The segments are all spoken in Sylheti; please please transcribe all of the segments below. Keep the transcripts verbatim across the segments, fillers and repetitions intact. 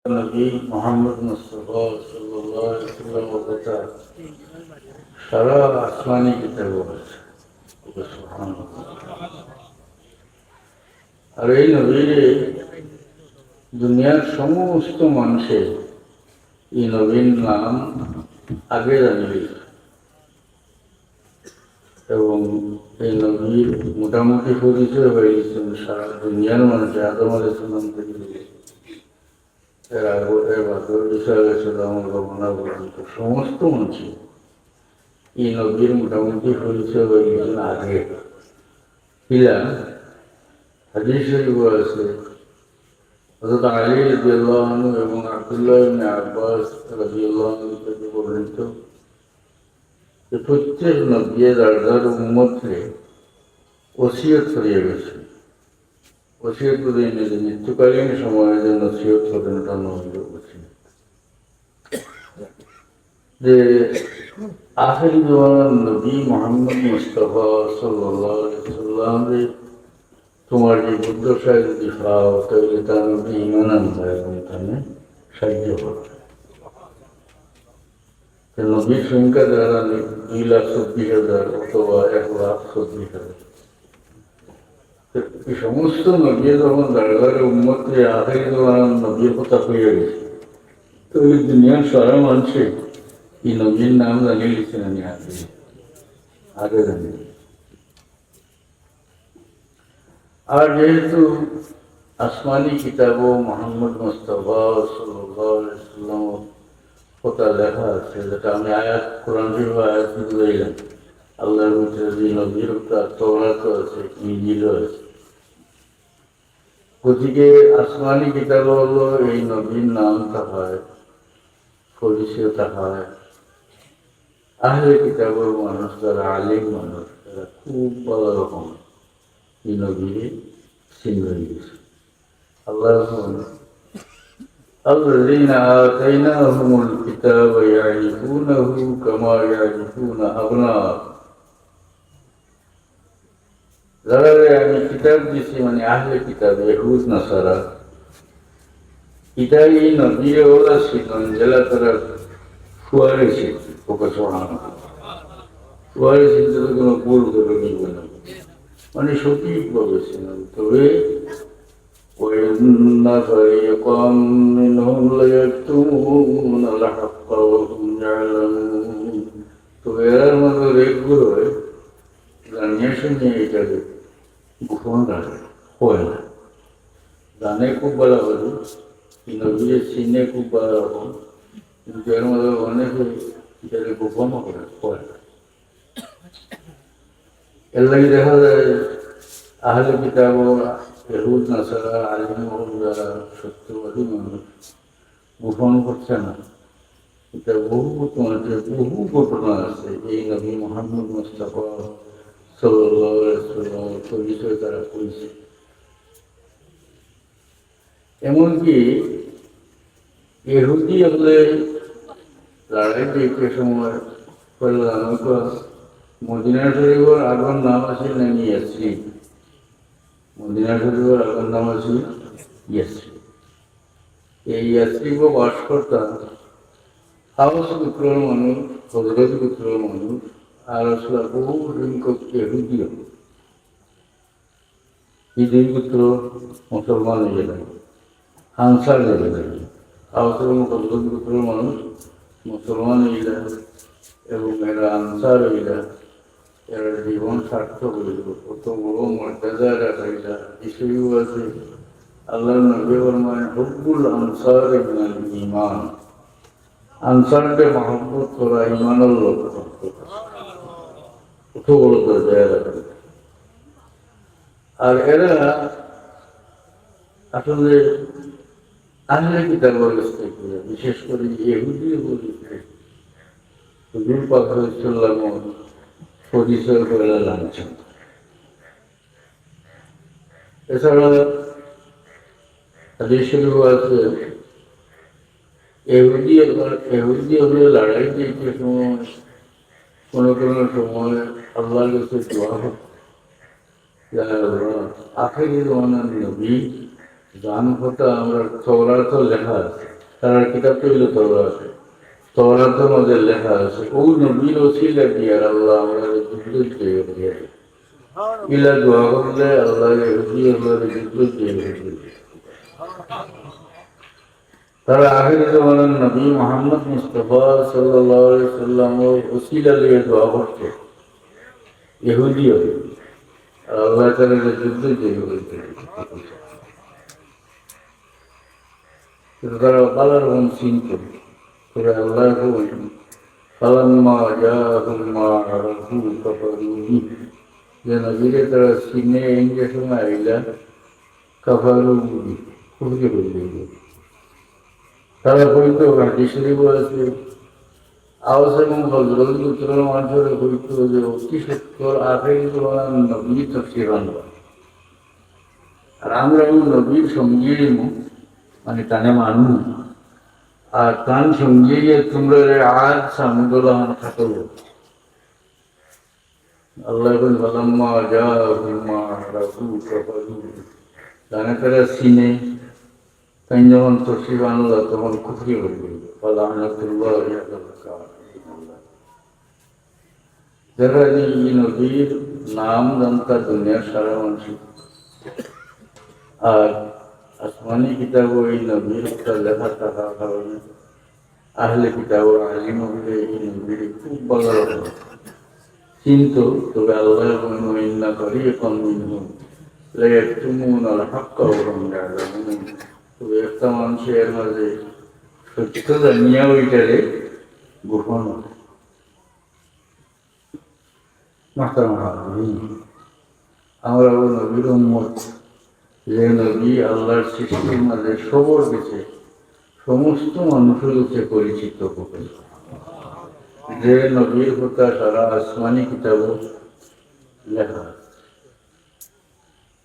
নবী মুহাম্মদ মুস্তাফা সাল্লাল্লাহু আলাইহি ওয়াসাল্লামের কথা সারা আসমানি কিতাবো আছে। সুবহানাল্লাহ। আর এই নবীরে দুনিয়ার সমস্ত মানুষে এই নবীর নাম আগে জানিয়ে এবং এই নবীর মোটামুটি পরিচয় হয়ে গেছে সারা দুনিয়ার মানুষে। আদম আলাইহিস সালাম থেকে এর আগে, এর বাদে ঈসা আলাইহিস সালামের জমানা পর্যন্ত সমস্ত মানুষে এই নবীর মোটামুটি পরিচয় হয়ে গেছে আগে। কিলা হাদিস শরীফ আছে, হযরত আলী রাদিয়াল্লাহু আনহু এবং আব্দুল্লাহ ইবনে আব্বাস রাদিয়াল্লাহু আনহু থেকে বর্ণিত যে প্রত্যেক নবী যার যার উম্মতরে ওসিয়ত করিয়া গেছে। ওসিয়ত করে নিজে মৃত্যুকালীন সময়ে যে নসিহত করেন, ওটা নবীর ওসিয়ত। যে আখেরি জমানার নবী মুহাম্মদ মুস্তাফা সাল্লাল্লাহু আলাইহি ওয়াসাল্লাম রে তোমার যে দুর্দশায় যদি পাও, তাহলে তার মধ্যে ঈমান আনবা এবং তাহলে সাহায্য করবা। তো নবীর সংখ্যা যারা দুই লাখ চব্বিশ হাজার অথবা এক লাখ চব্বিশ হাজার। তো এই সমস্ত নবী যখন দাঁড়ালে উম্মতরে আখেরি জমানার নবীর কথা হয়ে গেছে, তো এই দুনিয়ার সারা মানুষে এই নবীর নাম জানিয়ে দিচ্ছে না নি আগে, আগে জানিয়ে। আর যেহেতু আসমানি কিতাবো মুহাম্মদ মুস্তাফা সাল্লাল্লাহু আলাইহি ওয়াসাল্লাম কথা লেখা আছে, যেটা আমি আয়াত, কোরআন শরীফ আয়াত বুঝাইলাম, আল্লাহর ভিতরে যে নবীর কথা তৌরাত আছে, ইঞ্জিল আছে। গতিকে আসমানি কিতাব হলো এই নবীর নাম থাকায়, পরিচয় থাকায়, আহলে কিতাবের মানুষ, যারা আলিম মানুষ, তারা খুব ভালো রকম এই নবীরে চিনে গেছে। আল্লাহ বলেন, "الذين آتيناهم الكتاب يعرفونه كما يعرفون أبناءهم।" যারারে আমি কিতাব দিছি, মানে আহলে কিতাব, ইহুদ নাসারা, ইতা এই নবীরে ওলা চিনইন, যেলা তারা ফুয়ারে চিনইন। ওকে সোহান ফুয়ারে চিনতে তো কোনো ভুল করে নিব না, মানে সঠিকভাবে চিনইন। তবে وإن فريقا منهم ليكتمون الحق وهم يعلمون। তো এরার মধ্যে এক গ্রুপ জানিয়া শুনিয়া এটারে গোপন রাখে, কয় না। জানে খুব ভালো করে, নবীরে চিনে খুব ভালো রকম, কিন্তু এর মধ্যে অনেকে এটারে গোপন করে, কয় না। এর লাগি দেখা যায় আহলে কিতাব, ইহুদ নাসারা, আলিম ওলামা যারা সত্যবাদী মানুষ গোপন করছে না। এটা বহু, তোমাদের বহু ঘটনা আছে। এই নবী মোহাম্মদ মুস্তাফা সাল্লাল্লাহু আলাইহি ওয়াসাল্লামের পরিচয় তারা কইছে। এমনকি ইহুদি হলে লড়াই দেখতে সময় বললাম, "তো মদিনা শরীফের আগর নাম আছে নাকি ইয়াসরিব?" মদিনা শরীফের আগর নাম আছে ইয়াসরিব। এই ইয়াসরিব বাস করতা আওস গোত্রর মানুষ, খজরজ গোত্রর মানুষ, আর আসলে বহু সংখ্যক ইহুদিও। এই দুই গোত্র মুসলমান হয়ে গেল, আনসার হয়ে গেল। আওস এবং খজরজ গোত্রর মানুষ মুসলমান হয়ে গেল এবং এরা আনসার হয়ে গেল। এরা জীবন সার্থক হয়ে গেল, কত বড় মর্যাদা এরা পাইলা। বিষয়ও আছে, আল্লাহর নবী ফরমায়, "হুব্বুল আনসার মিনাল ঈমান।" আনসারকে মহব্বত করা ইমানের লক্ষণ। কত বড় দরজায় রাখে। আর এরা আসলে আহলে কিতাবের কাছ থেকে, বিশেষ করে ইহুদি বলতে হুজুর পাক সাল্লাল্লাহু আলাইহি ওয়াসাল্লাম পরিচয় করে লাঞ্ছনা। এছাড়া হাদিস শরীফ আছে, ইহুদি আবার, ইহুদি হলে লড়াই দিতে সময়, কোনো কোনো সময় আল্লাহর কাছে দোয়া করত, "ইয়া আল্লাহ, আখেরি জমানার নবী, যান কথা আমরা তৌরাতো লেখা আছে, তারার কিতাব তো অইলো তওরাত। তওরাতর মাঝে লেখা আছে, "ও নবীর ওসিলা দিয়া আল্লাহ আমরারে যুদ্ধ জিতাইয়া দিয়া।" ইলা দোয়া করলে আল্লাহ ইহুদি আমরারে যুদ্ধ জিতাইয়া দিয়া। তারা আখেরি জমানার নবী মুহাম্মদ মুস্তাফা সাল্লাল্লাহু আলাইহি সাল্লামর ওসিলা লইয়া দোয়া করতো, ইহুদি অকল। আর আল্লাহ তাআলা যুদ্ধ জিতাইয়া দিয়া। কিন্তু তারা ভালা রকম চিনতো। তবে আল্লাহ কইন, "ফালাম্মা জাআহুম মা আরাফু কাফারু বিহি।" যে নবীরে তারা চিনে, ইনজেকশন আইলা, কাফারু বিহি, কুফরি করি দিল। তারা কইতো, হাদিস শরীফ আছে, আওস এবং খজরজ গোত্রর মানুষরে কইতো যে, "অতি সত্বর আখেরি জমানার নবী তশরিফ আনবা।" আর আমরা অউ নবীর সঙ্গী অইমু, মানে তানে মানু। আর তান সঙ্গী অইয়া তুমরারে আদ সামুদ অকলরে খাটো। আল্লাহ বলেন, "ফালাম্মা জাআহুম মা আরাফু কাফারু বিহি।" যানে তারা চিনে, তাইন যখন তশরিফ আনলা, তখন কুফরি করি দিল। ফালানাতুল্লাহি আলাল কাফিরিন। যারা এই নবীর নাম জানতা দুনিয়ার সারা মানুষ, আর আসমানি কিতাবো এই নবীর কথা লেখা থাকার কারণে আহলে কিতাব ও আলিম অকলে এই নবীরে খুব ভালা রকম চিনতো। তবে আল্লাহ বলেন, "ওয়া ইন্না ফারিকাম মিনহুম লায়াকতুমুনাল হাক্কা ওয়া হুম ইয়ালামুন।" তবে একটা মানুষ এর মাঝে সত্য জানিয়া ওইটারে গোপন করে। মাহতারাম হাজিরিন, আমরা অউ নবীর উম্মত, যে নবী আল্লাহর সৃষ্টির মাঝে সবর গেছে, সমস্ত মানুষের গেছে পরিচিত, যে নবীর কথা সারা আসমানি কিতাবো লেখা আছে।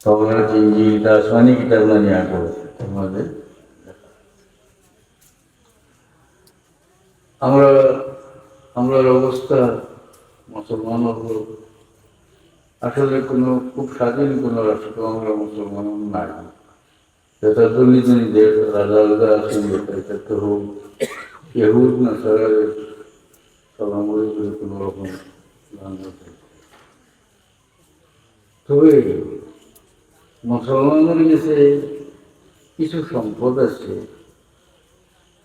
তওরাত, ইনজিল, আসমানি কিতাব নানি আগে, এর মাঝে আমরা, আমরার অবস্থা, মুসলমান অকল, আসলে কোনো খুব স্বাধীন কোনো রাষ্ট্র আমরা মুসলমান নাই। যেটা ধনী ধনী দেশ, রাজা রাজা আছেন, যেটা, এটা তো হোক, ইহুদ নাসারার সালাম আলাইকুম কোনো রকম দান করতে। তবে মুসলমানের গেছে কিছু সম্পদ আছে,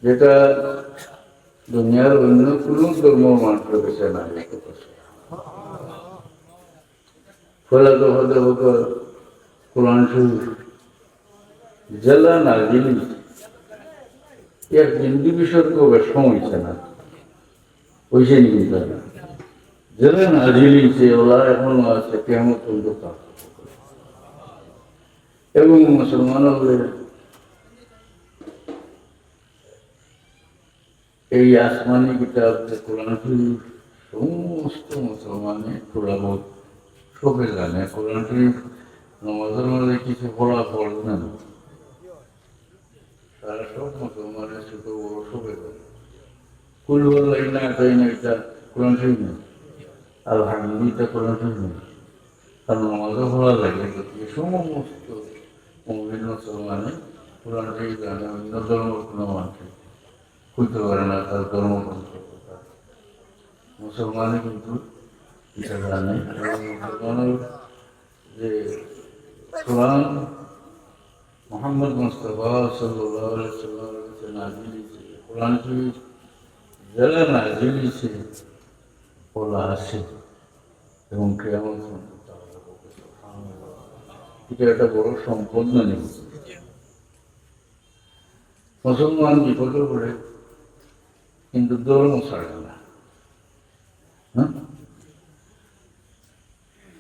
যেটা দুনিয়ার অন্য কোনো ধর্ম মানুষের গেছে নাই। পয়লা দফা দফা কোরআন শরীফ, যেলা নাজিল, এক বিন্দু বিসর্গ বেশকম অইছে না। অইছে নি কিন্তু না। যেলা নাজিল অইছে, ওলা এখনো আছে, কিয়ামত পর্যন্ত থাকবে। এবং মুসলমান অকলে এই আসমানি কিতাব যে কোরআন শরীফ, সমস্ত মুসলমানে থোড়া বহুত সবে জানে। কোরআন শরীফ নামাজের মাঝে কিছু পড়া ফরজ না। তারা সব মুসলমানের ছোট বড় সবে জানে। কুল হুয়াল্লাহ ইন্না আতাইনা, এটা কোরআন শরীফ না? আলহামদুলিল্লাহ, এটা কোরআন শরীফ না? কারণ নামাজও পড়া লাগে, গতিকে সমস্ত মুমিন মুসলমানে কোরআন শরীফ জানে, অন্য ধর্ম কোনো মানুষ কইতে পারে না তার ধর্মগ্রন্থ কথা। মুসলমানে কিন্তু এটা জানে। এবং মুসলমানের যে কোরআন মুহাম্মদ মুস্তাফা সাল্লাল্লাহু আলাইহি ওয়াসাল্লামের কাছে নাজিল হয়েছে, কোরআন শরীফ যেলা নাজিল হয়েছে, ওলা আছে এবং কিয়ামত পর্যন্ত থাকবে। এটা একটা বড় সম্পদ মনে করছে। মুসলমান বিপদে পড়ে, কিন্তু ধর্ম ছাড়ে না। হ্যাঁ?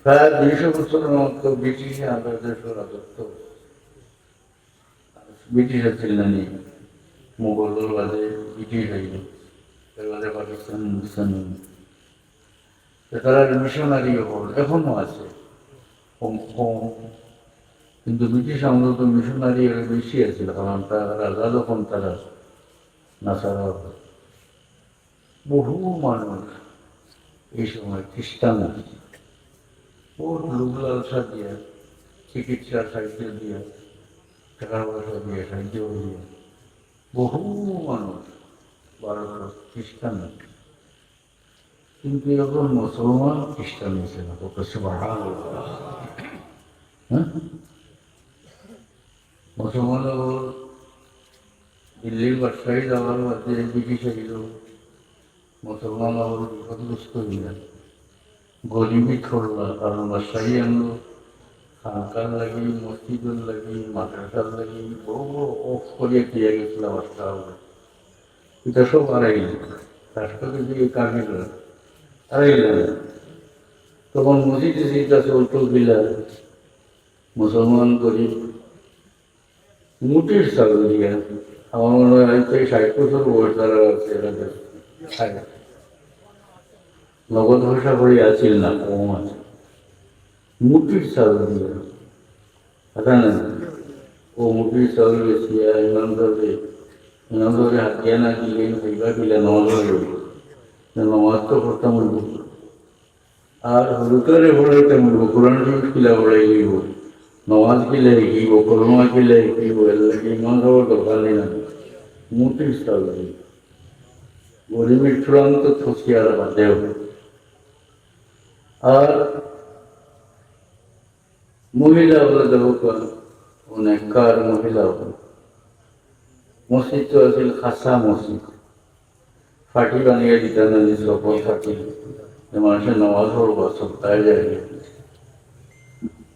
প্রায় দুইশো বছরের মতো ব্রিটিশে আমাদের দেশে রাজত্ব। ব্রিটিশ আছিল নানি, মোগলর বাদে ব্রিটিশ অইল, এর বাদে পাকিস্তান, হিন্দুস্তান অইল। তো তারা মিশনারি অকল এখনো আছে, কম, কম। কিন্তু ব্রিটিশ আমলে তো মিশনারি আরো বেশি আছিল, কারণ তারা রাজা যখন তারা নাসারা অকল। বহু মানুষ এই সময় খ্রিস্টান অইছে। বহুত লোভ লালসা দিয়া, চিকিৎসার সাহায্য দিয়া, টাকা পয়সা দিয়া, সাহায্য দিয়া বহু মানুষ ভারতর খ্রিস্টান আছে, কিন্তু এখন মুসলমান খ্রিস্টান অইছে না। কত সুবহানাল্লাহ। হ্যাঁ, মুসলমান অকল দিল্লির বাদশাহী যাওয়ার বাদে ব্রিটিশ আইল, মুসলমান অকল বিপদগ্রস্ত অইলা, গরিবি থরলা, কারণ বাদশাহী আনলো খানকার লাগি, মসজিদর লাগি, মাদ্রাসার লাগি, বড় বড় অফ করিয়া দিয়া গেছিলা বাদশাহ। ইটা সব আড়াইল, রাষ্ট্রপতি কামিল আড়াইল। তখন মসজিদ মসজিদ আছে অল্প বিলা, মুসলমান গরিব, মুঠির চাউল দিয়া, আমার মনে হয় আজ থেকে ষাট বছর বয়স যারা আছে, এরা খায়। নগদ পয়সা করি আছিল না, কম আছে। মুঠির চাউল দিয়া, কথা না, ও মুঠির চাউল বেশি, আর ইমাম সাহেব, ইমাম সাহেব হাতিয়া না দিলে, হইবা দিলে নমাজ হইব। নমাজ তো করতাম হইব। আর হুজুররে পড়াইতে হইব, কোরআন শরীফ কিলা পড়াই দিব, নমাজ কিলা শিখিব, কলমা কিলা শিখিব, এর লাগি ইমাম সাহেবর দরকার নেই না। মুঠির চাউল দিব। গরিবের চূড়ান্ত তসিয়ার বাদেও। আর মহিলা অকলে দেখো, অনেক কার মহিলা অকল। মসজিদ তো আছিল খাসা মসজিদ, ফাটি বানিয়ে দিতা না নি, সফল ফাটি, যে মানুষের নামাজ পড়বা সপ্তাহে যায়।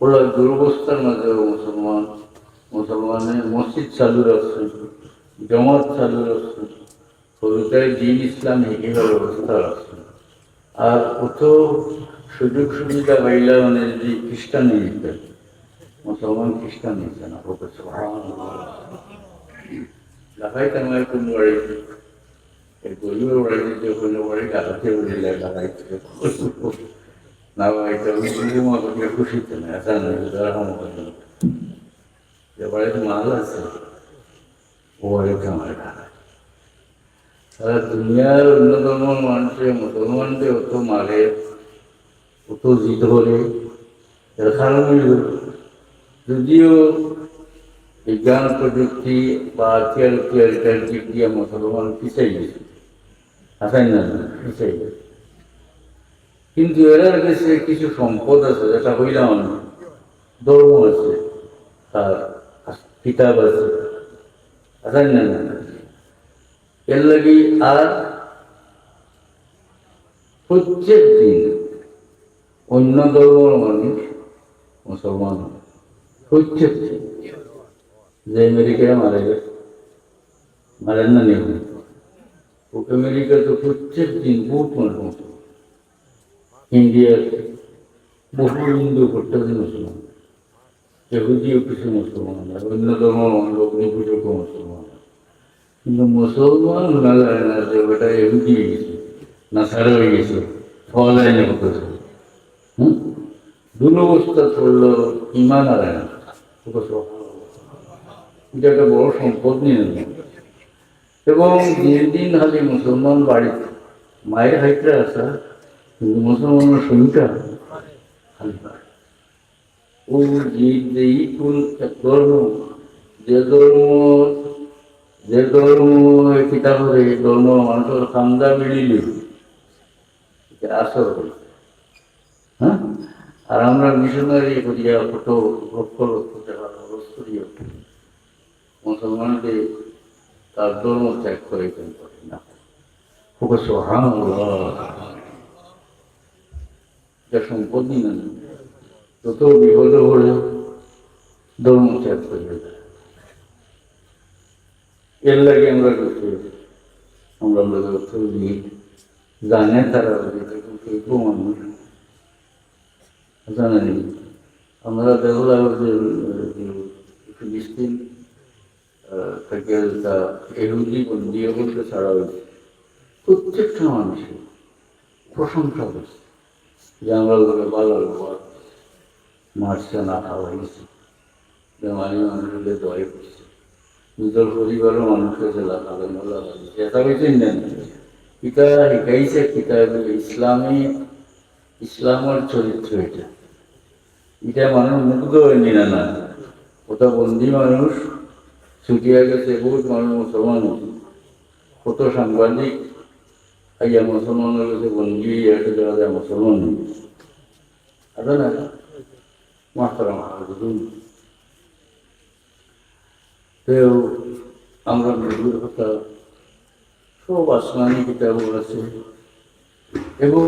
ওরা দুরবস্থার মাঝে মুসলমান, মুসলমানের মসজিদ চালু রাখছে, জমাত চালু রাখছে, হুজুররে দিন ইসলাম শিখিবার ব্যবস্থা রাখছে। আর অত সুযোগ সুবিধা পাইলা মানে যদি খ্রিস্টান হইতে, মুসলমান খ্রিস্টান হইতে না, কত সুবহানাল্লাহ। ঢাকায় তো আমার কোন বাড়ি, এই গরিবের বাড়ি যদি কোনো বাড়ি ঢাকাতে বলে ঢাকায় না, ভাই, তো ওই গরিব মা করলে খুশি তো না, আচ্ছা না, তারা কোনো করে না। যে বাড়িতে মাল আছে, ও বাড়িতে আমার ঢাকায়। সারা দুনিয়ার অন্য ধর্মর মানুষে মুসলমানদের অত মারে, অত জিদ করে, এর কারণ হইল, যদিও বিজ্ঞান প্রযুক্তি বা হাতিয়ার উতিয়ার এটার দিক দিয়ে মুসলমান পিছাই গেছে, আছেন না, পিছাই গেছে। কিন্তু এরার কাছে কিছু সম্পদ আছে, যেটা হইলাম আমি, ধর্ম আছে, তার কিতাব আছে, আছেন না? এর লাগি আর প্রত্যেক দিন অন্য ধর্মর মানুষ মুসলমান হয়। প্রত্যেক দিন। যে আমেরিকায় মারা গেছে, মারেন না নিয়ম। ও আমেরিকা তো প্রত্যেক দিন বহুত মানুষ মুসলমান। ইন্ডিয়ার বহু হিন্দু প্রত্যেক দিন মুসলমান। ইহুদিও কিছু মুসলমান, আর অন্য ধর্ম অগ্নি পুজো মুসলমান। কিন্তু মুসলমান শোনা যায় না যে বেটা ইহুদি হয়ে গেছে, নাসারা হয়ে গেছে, পাওয়া যায় না কোথাও। হুম? দুরবস্থা পড়লো, ইমান আর না। এটা একটা বড় সম্পদ নিয়ে নেন। এবং দিন দিন খালি মুসলমান বাড়িত মায়ের খাইতে আসা, কিন্তু মুসলমানের সংখ্যা খালি বাড়ে। ও যে, যে ই কোন ধর্ম, যে ধর্ম, যে ধর্ম কিতা করে, এই ধর্ম মানুষের খান্দা বেরিয়ে আসর করে। হ্যাঁ? আর আমরা মিশনারি করিয়া কত লক্ষ লক্ষ টাকা খরচ করিয়া মুসলমানকে তার ধর্ম ত্যাগ করাইতে পারি না। খুব সুবহানাল্লাহ। এটা সম্পদ না। যত বিপদে পড়ে ধর্ম ত্যাগ করে। এর লাগি আমরা করতে, আমরা, আমরা যত জানে তারা বলে, কিন্তু কেউ প্রমাণ নেই। জানেনি? আমরা দেখলাম যে, যে ফিলিস্তিন, আহ, থেকে তা ইহুদি বন্দী বলতে ছাড়া হয়েছে। প্রত্যেকটা মানুষের প্রশংসা করছে যে আমরা লোকে ভালো ব্যবহার করছে, মারছে না, খাওয়াইছে, বেমারি মানুষকে দয়া করছে, নিজের পরিবারের মানুষকে লাগালে মোলা লাগিয়েছে। এটা হয়েছে ইন্ডিয়ান। এটা শিখাইছে কিতাবে ইসলামী, ইসলামের চরিত্র এটা। এটা মানুষ মুগ্ধ হয়নি না, না। ওটা বন্দি মানুষ, ছুটিয়া গেছে, বহুত মানুষ মুসলমান অইছে। কত সাংবাদিক আইয়া মুসলমানর গেছে বন্দী অইয়া একটা জাগাত মুসলমান অইছে। আছে না? মাহতারাম হাজিরিন। তো আমরা নবীর কথা সব আসমানি কিতাবও আছে এবং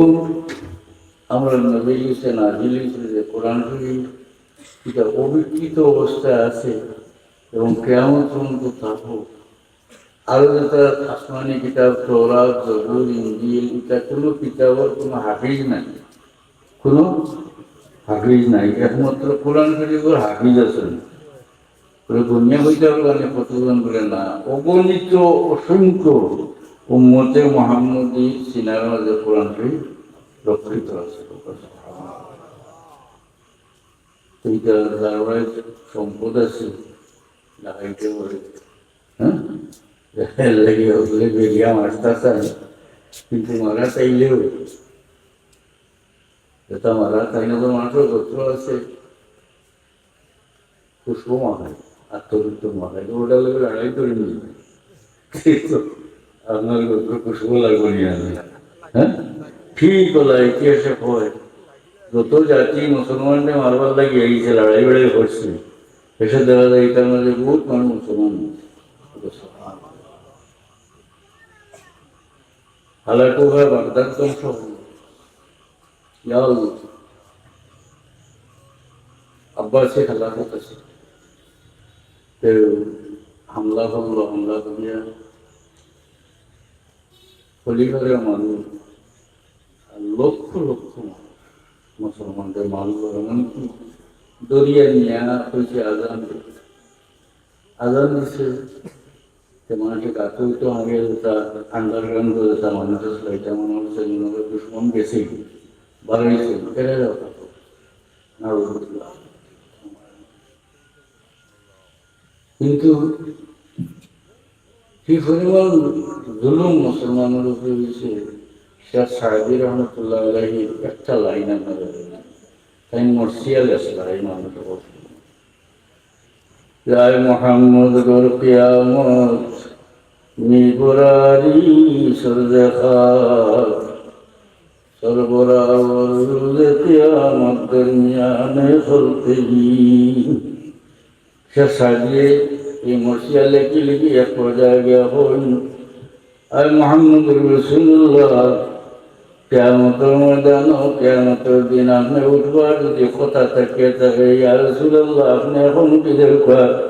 আমরা নবীর গেছে নাজিল অইছে যে কোরআন শরীফ, এটা অবিকৃত অবস্থায় আছে এবং কিয়ামত পর্যন্ত থাকবো। আরো যেটা আসমানি কিতাব, তৌরাত, জবুর, ইঞ্জিল, এটা কোনো কিতাবর কোনো হাফিজ নাই, কোনো হাফিজ নাই, একমাত্র কোরআন শরীফর হাফিজ আছেন। বলে, "দুনিয়া হইতে পারবে না, কতজন?" বলে, "না, অগণিত অসংখ্য উম্মতে মুহাম্মদী সিনার মাঝে কোরআন শরীফ রক্ষিত আছে।" তো এটা ধারাবাহিক সম্পদ আছে, লাগাইতে পারে। হ্যাঁ, এর লাগি হকলে বেরিয়া মারতা চায়, কিন্তু মারা চাইলেও এটা মারা চাই না, তো মানুষের গোত্র আছে, খুশবু মাখায়, আত্মতৃপ্ত মাখায়, তো ওটা লোক লড়াই করে নিয়ে। তো আপনার গোত্র খুশবু লাগবে নি আমি? হ্যাঁ, ঠিক হলো, ইতিহাসে হয়, যত জাতি মুসলমানদের মারবার লাগি আইছে, লড়াই লড়াই করছে, এসে দেখা যায় এটার মধ্যে বহুত মানুষ মুসলমান। হালাকু ভাই বাগদাদ ধ্বংস হলো। ইয়া আল্লাহ। আব্বাসী খেলাফত আছে। তো হামলা করলো, হামলা করিয়া খলিফারে মারলো। আর লক্ষ লক্ষ মানুষ মুসলমানদের মারলো। এমনকি দরিয়া নিয়া কইছে আজান দিতে। আজান দিছে। তো মানুষের গাতো তো আগে যেটা underground করে যেটা মানুষ আসলে এটা মনে হচ্ছে মনে হয় দুশ্মন গেছে, বাড়াইছে, এরা যাও। নাউজুবিল্লাহ। কিন্তু কি পরিমাণ জুলুম মুসলমানের উপরে হয়েছে, শেখ সাদি রহমতুল্লাহ আলাইহির একটা লাইন আপনারা জানেন। তাই মর্সিয়াল আসলে এই মানুষ। یا محمد گر قیامت می‌براری سر ز خاک، سر برآور روز قیامت در میان خلق بین۔ শেখ সাদিয়ে এই মর্সিয়াল লেখি লেখি এক পর্যায়ে গিয়া কইন, আয় মোহাম্মদুর রাসূলুল্লাহ, কিয়ামতর ময়দানো, কিয়ামতর দিন আপনে উঠবার যদি কথা থাকিয়া থাকে, ইয়া রাসূলুল্লাহ, আপনে এখন উঠি যাউক্কা,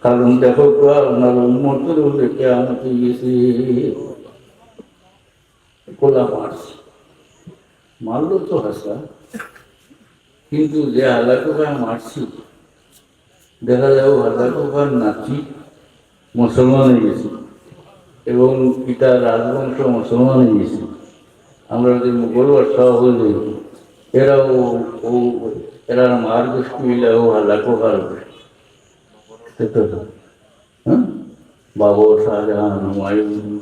কারণ দেখউক্কা, আপনার উম্মতর উপরে কিয়ামত অই গেছে। কোলা মারছে, মারলো তো হাছা, কিন্তু যে হালাকু ভাই মারছে, দেখা যায় ও হালাকু ভাইর নাতি মুসলমান অই গেছে এবং ইটা রাজবংশ মুসলমান অই গেছে। আমরা যে মুঘল বাদশাহ অইল, এরাও, ও, এরার মার গোষ্ঠী অইলা ও হালাকু ভাইর গোষ্ঠী। সে তো, হ্যাঁ, বাবর, শাহজাহান, হুমায়ুন,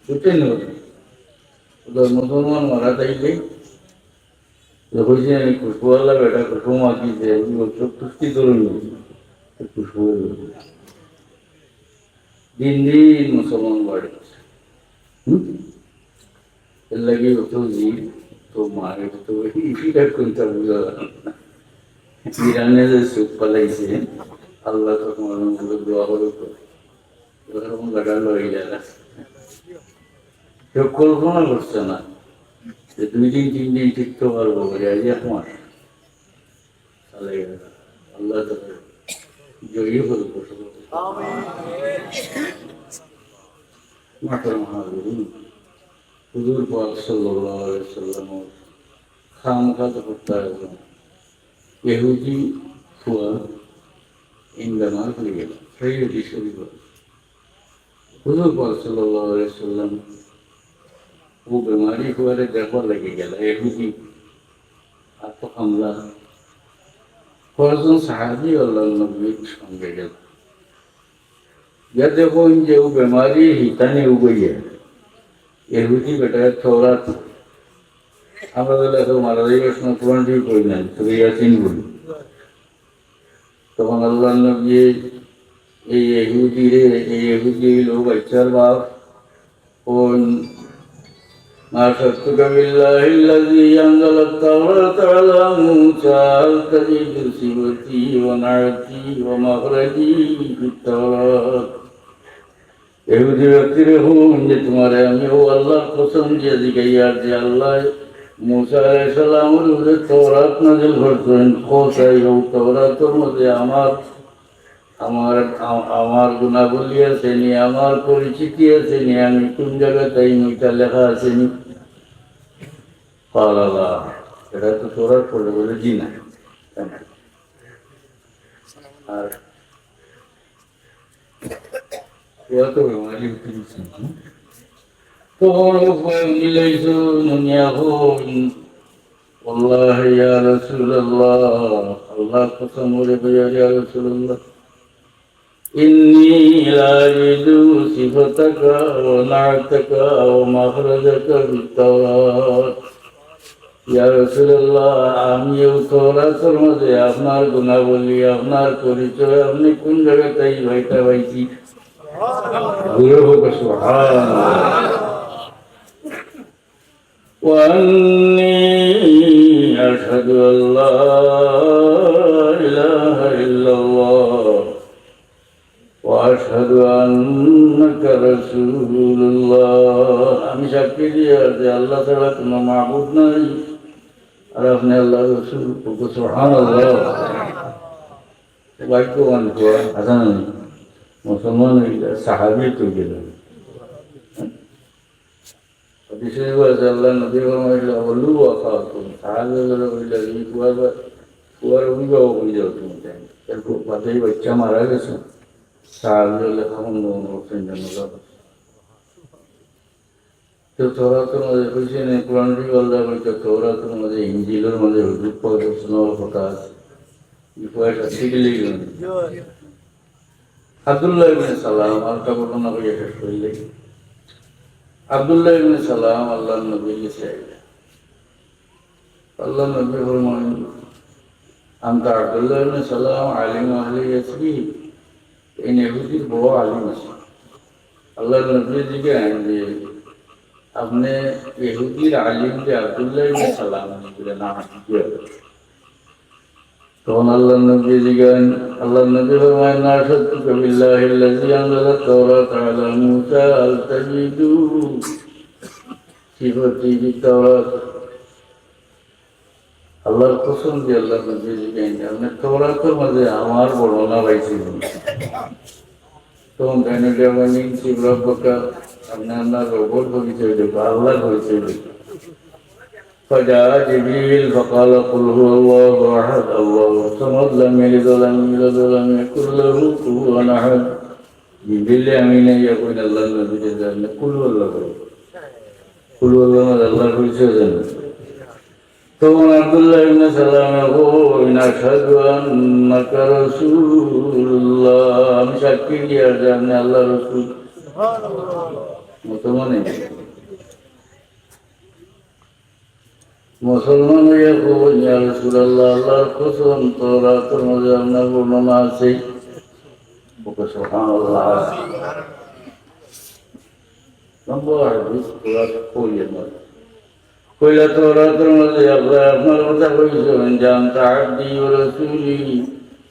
বুঝছেন? ওদের মুসলমান মারা যাইলে তো কইছে, "আমি খুশবুআলা বেটা, খুশবু মাখি যে, আমি ওর চোখ টুসকি ধরে নিয়েছি।" তো খুশবু হয়ে গেল। দিন দিন মুসলমান বাড়ে। হুম? এর লাগি অত জি, তো মায়ের তো এটা কোনটা বুঝা গেল না। ইরানে যে সুখ পালাইছে, আল্লাহ তো তোমার মধ্যে দোয়া করে করে। এরকম লাগালো এই জায়গা। কেউ কল্পনা করছে না যে দুই দিন, তিন দিন টিকতে পারবো বলে, আজ এক মাস। তাহলে আল্লাহ তাআলা জয়ী হল। মাতার মহাবীর হুজুর পাক সাল্লাল্লাহু আলাইহি ওয়াসাল্লাম খামখা তো করতে হয় না। ইহুদি ফুয়া ইন বেমার হয়ে গেল, সেই হাদিস শরীফ। হুজুর পাক সাল্লাল্লাহু আলাইহি ওয়াসাল্লাম ও বেমারি ফুয়ারে দেখবার লাগি গেলা, ইহুদি আর তো হামলা। কয়েকজন সাহাবী আল্লাহর নবীর সঙ্গে গেল। গিয়া দেখইন যে ও বেমারি হিতানি উবাইয়া, ইহুদি বেটায় তওরাত, আমরা তো লেখা মারা যাইবার সময় কোরআন শরীফ পড়ি না, শুধু ইয়াসিন পড়ি। তখন আল্লাহর নবী এই ইহুদিরে, এই ইহুদি অইলো বাচ্চার বাপ। কোন, "ما شكك بالله الذي أنزل التوراة على موسى، هل تجد صفتي ونعتي ومخرجي في التوراة؟" ইহুদি ব্যক্তিরে হুন যে তুমারে আমি অউ আল্লার কসম দিয়া জিগাইয়ার যে আল্লায় মুসা আলাইহিস সালামর উপরে তওরাত নাজিল করছইন, কও চাই অউ তওরাতর মাঝে আমার, আমার, আ-, আমার গুণাবলী আছে নি, আমার পরিচিতি আছে নি, আমি কুন জাগাত আইমু ইটা লেখা আছে নি? قال لا, ইটা তো তওরাত পড়লে বলে জি না। আর ইয়া তো বেমারি উঠি গেছে। তখন উপায় মিলাইছো, নুনিয়া হইন। والله يا رسول الله, আল্লার কসম করে কইয়ার, ইয়া রাসূলুল্লাহ, إني لأجد صفتك ونعتك ومخرجك في التوراة. ইয়া রাসূলুল্লাহ, আমি অউ তওরাতর মাঝে আপনার গুণাবলী, আপনার পরিচয়, আপনে কুন জাগাত আইবা ইটা পাইছি। জোরে হোক সুবহানাল্লাহ। وأني أشهد أن لا إله إلا الله وأشهد أنك رسول الله। আমি সাক্ষী দিয়ার যে আল্লাহ ছাড়া কুনু মাবুদ নাই, আর আপনে আল্লার রসুল। সুবহানাল্লাহ। ভাগ্যবান কুয়া, হাসান মুসলমান অইলা, সাহাবী তো গেল। হাদিসে আছে, আল্লার নবী ফরমাইলা, "أولوا أخاكم।" সাহাবী অকলরে কইলা, "ই কুয়ার বা-, কুয়ার অভিভাবক অই যাও তুমি তাইন।" এরপর বাদে বাচ্চা মারা গেছে, সাহাবী অকলে তখন গ্রহণ করছেন জানাজা। তো তওরাতর মাঝে কইছে না, কোরআন শরীফ আল্লায় কইছে, তওরাতর মাঝে, ইনজিলর মাঝে হুজুর পাক সাল্লাল্লাহু আলাইহি ওয়াসাল্লামর কথা আছে। ই কয়টা শিখলেই অইল। আব্দুল্লাহ ইবনে সালাম, আরেকটা ঘটনা কইয়া শেষ করিলাই। আব্দুল্লাহ ইবনে সালাম আল্লাহর নবীর গেছে আইলা। আল্লাহর নবী ফরমাইন, "আনতা আব্দুল্লাহ ইবনে সালাম, আলিম আহলি ইয়াসরিব?" এই ইহুদির বড় আলিম আছে। আল্লাহর নবী জিগাইন যে, "আপনে ইহুদির আলিম যে আব্দুল্লাহ ইবনে সালাম?" বলে, "না।" তখন আল্লাহর নবী জিগাইন, আল্লাহর নবী ফরমাইন, "أشهدك بالله الذي أنزل التوراة على موسى، هل تجد صفتي في التوراة؟" আল্লাহর কসম দিয়া আল্লাহর নবী জিগাইন, "আপনে তওরাতর মাঝে আমার বর্ণনা পাইছইন নি?" তখন তাইন কইলা, "إن صفاتك, আপনে আপনার রবর পরিচয় দেউক্কা, আল্লাহর পরিচয় দেউক্কা।" فجاء جبريل فقال، "قل هو الله أحد، الله الصمد، لم يلد ولم يولد ولم يكن له كفوا أحد।" জিবরিল আমিন আইয়া কইন আল্লাহর নবীরে যে আপনে কুল হু আল্লাহ পড়ইন। কুল হু আল্লাহর মাঝে আল্লাহর পরিচয় দেন। তখন আব্দুল্লাহ ইবনে সালামে কইন, "أشهد أنك رسول الله, আমি সাক্ষী দিয়ার যে আপনে আল্লাহর রসুল।" মুসলমান অইগেছে। মুসলমান অইয়া কইন, "ইয়া রাসূলুল্লাহ, আল্লাহর কসম, তওরাতর মাঝে আপনার বর্ণনা আছে।" বলে, "সুবহানাল্লাহ।" লম্বা হাদিস, পুরা কইয়া না। কইলা, "তওরাতর মাঝে আল্লায় আপনার কথা কইছইন যে, 'আনতা আবদি ওয়া রাসূলি,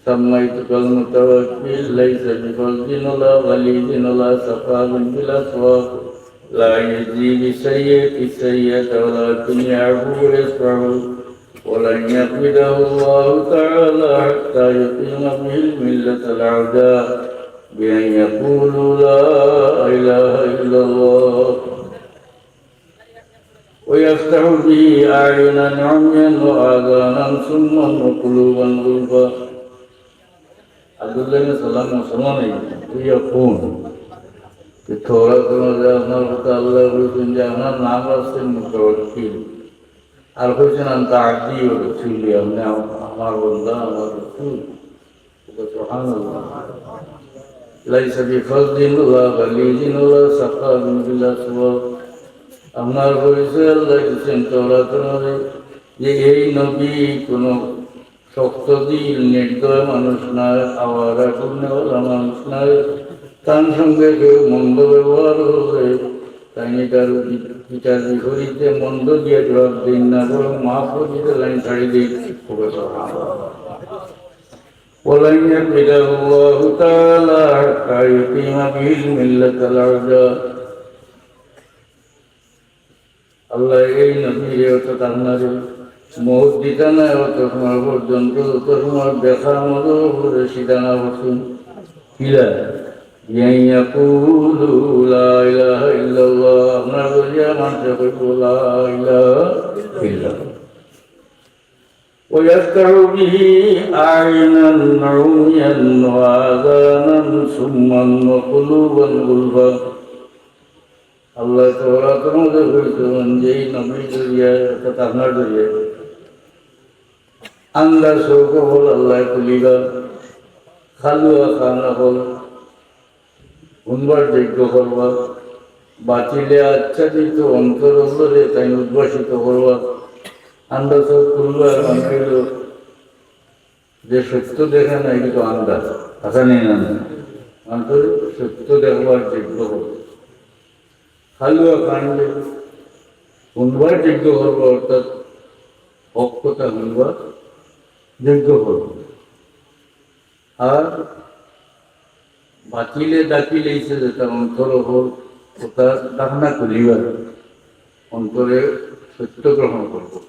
সাম্মাইতুকাল মুতাওয়াক্কিল, লাইসা বিফাজ্জিন ওয়ালা গালিজিন ওয়ালা সাখাবিন ফিল আসওয়াক, লা ইয়াজজি বিসাইয়্যাতি সাইয়্যাতা ওয়ালাকিন ইয়াফু ওয়া ইয়াসফাহু, ওয়ালান ইয়াকবিদাহুল্লাহু তাআলা হাত্তা ইউকিমা বিহিল মিল্লাতাল আওজা, বিআন ইয়াকুলু লা ইলাহা ইল্লাল্লাহ।'" ويفتح به أعينا عميا وآذانا صما وقلوبا غلفا। আব্দুল্লাহ ইবনে সালাম মুসলমান অইগেছে, অইয়া কইন যে তওরাতর মাঝে আপনার কথা আল্লায় কইছইন যে আপনার নাম আছে মুতাওয়াক্কিল, আর কইছইন আনতা আবদি ওয়া রাসূলি, আপনে আম-, আমার বান্দা, আমার রসুল। সুবহানাল্লাহ। লাইসা বিফাজ্জিন ওয়ালা গালিজিন ওয়ালা সাখাবিন ফিল আসওয়াক। আপনার পরিচয় আল্লায় দিছইন তওরাতর মাঝে যে এই নবী কোনো শক্ত দিল, নির্দয় মানুষ নায়, আওয়ারা, ঘুরনেওয়ালা মানুষ নায়। তান সঙ্গে কেউ মন্দ ব্যবহার করলে, তাইন তার পিতার বিপরীতে মন্দ দিয়া জবাব দেইন না, বরং মাফ করি দিতে লাইন ছাড়ি দেইন। ولن يقبله الله تعالى حتى يقيم به الملة العوجاء। আল্লাহ এই নবীরে অর্থাৎ আপনারে মউত দিতা নায় অত সময় পর্যন্ত, যত সময় বেকার মতো করে সিধা না করছইন। কিলা? بأن يقولوا لا إله إلا الله। আপনার জরিয়া মানষে কইবো, لا إله إلا الله। ويفتح به أعينا عميا وآذانا صما وقلوبا غلفا। আল্লাহ তাওরাতর মধ্যে কইছইন যে এই নবীর জরিয়ায়, অর্থাৎ আপনার জরিয়ায়, আন্ধার চউখ অকল আল্লায় খুলিবা, কালুয়া কান অকল হুনবার যোগ্য করবা, বাতিলে আচ্ছাদিত অন্তর অকলরে তাইন উদ্ভাসিত করবা। আন্ধার চউখ খুলবা, মানে অইলো যে সত্য দেখে না, ইটা তো আন্ধার। হাছা নি না? অন্তরে সত্য দেখবার যোগ্য করবা। কালুয়া কানরে হুনবার যোগ্য করবা, অর্থাৎ হক কথা হুনবার যোগ্য করবা। আর বাতিলে ডাকিলে ইসে যেটা অন্তর অকল, অটা ডাকনা খুলিবার, অন্তরে সত্য গ্রহণ করবো।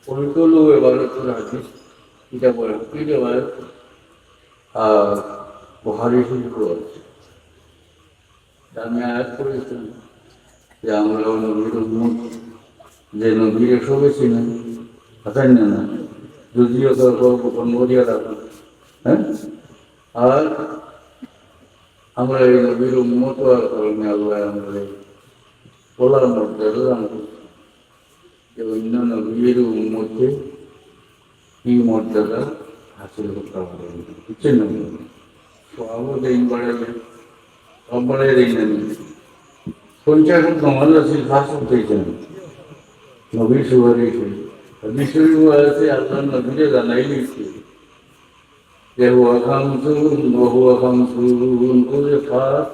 পবিত্র এবারতর হাদিস, ইটা বলে, ইটা বলে, আর বুখারী শরীফও আছে। আমি আয়াত পড়ছিলাম যে আমরা নবীর উম্মত, যে নবীর সবে চিনে, হাছা নি না, যদিও তার গল্প কম করিয়া রাখুন, হ্যাঁ? আর আমরা এই নবীর উম্মত হওয়ার কারণে আল্লাহ আমরা ওলার মর্যাদা দান করছেন। যে অন্য নবীর উম্মতে কি মর্যাদা হাসিল করতে পারে, বুঝছেন না? সওয়াবও দেইন বাড়াইয়া, সব বাড়াই দেইন না। পঞ্চাশ নমাজ আছে, খাস করতেছেন নবীর সুপারিশে। হাদিস শরীফ আছে, আল্লাহর নবীরে জানাই দিচ্ছে যে হুয়া খামসুন ওয়া হুয়া খামসুন, ও যে পাঁচ,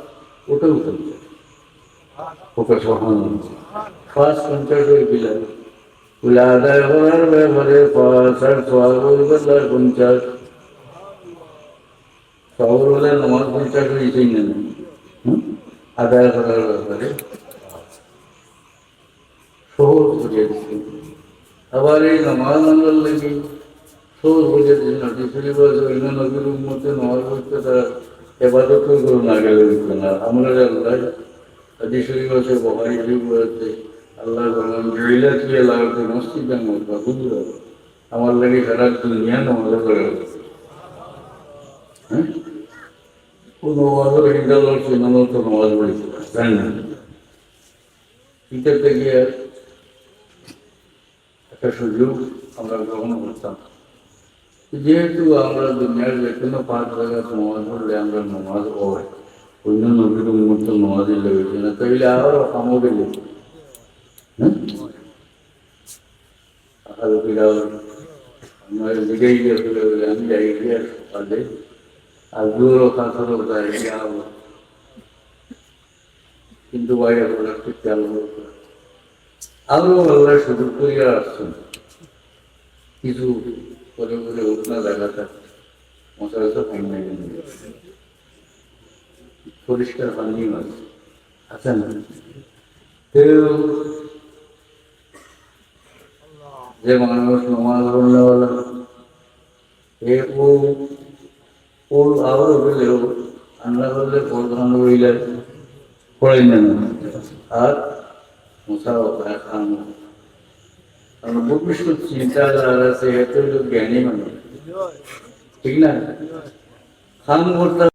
ওটাও পঞ্চাশ। ওটা সুবহানাল্লাহ। পাঁচ পঞ্চাশ হয়ে গেল। বলে আদায় করার ব্যাপারে পাঁচ আর সওয়াব হয়ে গেল পঞ্চাশ। সওয়াব বলে নমাজ পঞ্চাশ হয়েছেই না। হুম? আদায় করার ব্যাপারে সহজ করিয়া দিছে। আবার এই নমাজ আমরার লাগি সহজ করিয়া দিছে। হাদিস শরীফ আছে, অন্য নবীর উম্মতে নমাজ পড়তে তারা এবাদত করে না গেলে হইতো না। আমরা যে আল্লাহ হাদিস শরীফ আছে, বুখারী শরীফ আছে, আল্লাহ বলেন, "জুইলাত লিয়াল আরদু মাসজিদান ওয়া তুহুরা।" আমার লাগি সারা দুনিয়া নমাজ পড়ে। হ্যাঁ? কোন নমাজের হিন্দা লোক সে নমাজ তো নমাজ পড়ে, তাই না? ইটাতে গিয়া একটা সুযোগ আমরা গ্রহণ করতাম। যেহেতু আমরা দুনিয়ার যে কোনো পাঁচ জায়গায় নমাজ পড়লে আমরা নমাজ হয়, অন্য নবীর উম্মত তো নমাজই লেগেছে না, তাইলে আরো কামড় গেলে, হ্যাঁ? সকালে ফিরাও, আমরা জিগাই গিয়া ফিরে বলে, "আমি যাই গিয়া সকালে, আর দূরও কাছাড়ও যাই গিয়া আবো।" কিন্তু বাইরে বলে একটু খেয়াল করবো। আরো আল্লাহ সুযোগ করিয়া আসছেন। কিছু করে করে হোক না জায়গাটা, মশা হয়তো ফাইন নাই। পরিষ্কার পানি আছে, আছে না? কেউ যে মানুষ নমাজ পড়নেওয়ালা, এ ও, ও আওয়াজ হইলেও, আল্লাহ বললে কোরআন হইলে পড়াই না। আর মুসা খান, কারণ ভবিষ্যৎ চিন্তা যার আছে, এত হইল জ্ঞানী মানুষ, ঠিক না? কাম করতে